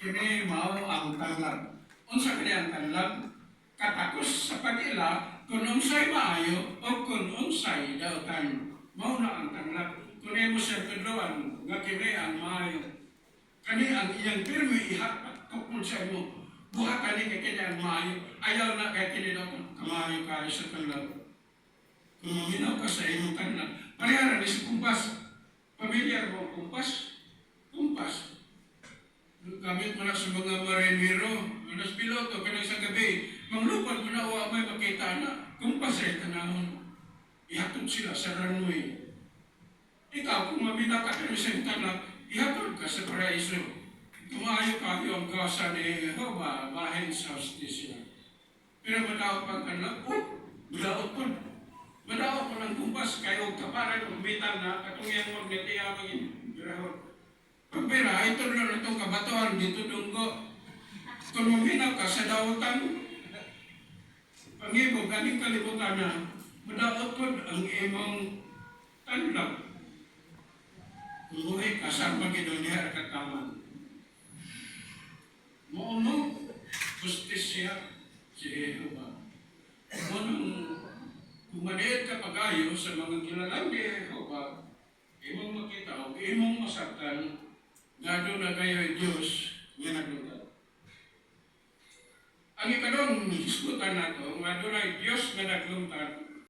Kini mao ang tanglad. Unsa kini ang tanglad? Katakos sa pag-ila kung unsay maayo o kung unsay dautan. Mao na ang tanglad. Kung imo siya tudloan nga kini ang maayo. Kani ang iyang pirmi ihatok sa imo. Buhatan ni kay kini ang maayo. Ayaw na kay kini dautan. Kamaayo kayo sa tanglad. Kung maminaw ka sa imong tanglad, pareha ra ni sa kumpas. Pamilyar mo ang kumpas? Kumpas. Gamit mo na sa mga marinero, mga piloto, kanang sa gabi, manglupad mo na, wa may makita na, kumpas ay tanahon. Ihatod sila sa runway. Ikaw, kung maminaw ka pero sa imong tanglad, ihatod ka sa paraiso. Kumaayo kayo ang gasa ni Jehovah, bahin sa hustisya. Pero madaot pang tanglad, oh, madaot po. Madaot po ng kumpas, kayo kaparan, og metal na, katong iyang magnet, iya maging birahon. Pagbira, ito na itong kabatuan, dito dunggo. Kung maminaw ka sa dautan, pangibog, galing kalibutan na, madaot po ang imong tanlad. Kung buhi ka sa Panginoon, diha ka taman. Mao mo, hustisya si Jehovah. Mo nang kung maniid ka pagayo sa mga kilalang ni Jehovah, imong makita o imong masabtan, nga duna gayo'y Diyos nga naglungtad. Ang ikaduhang hisgutan nato, nga dunay Diyos nga naglungtad,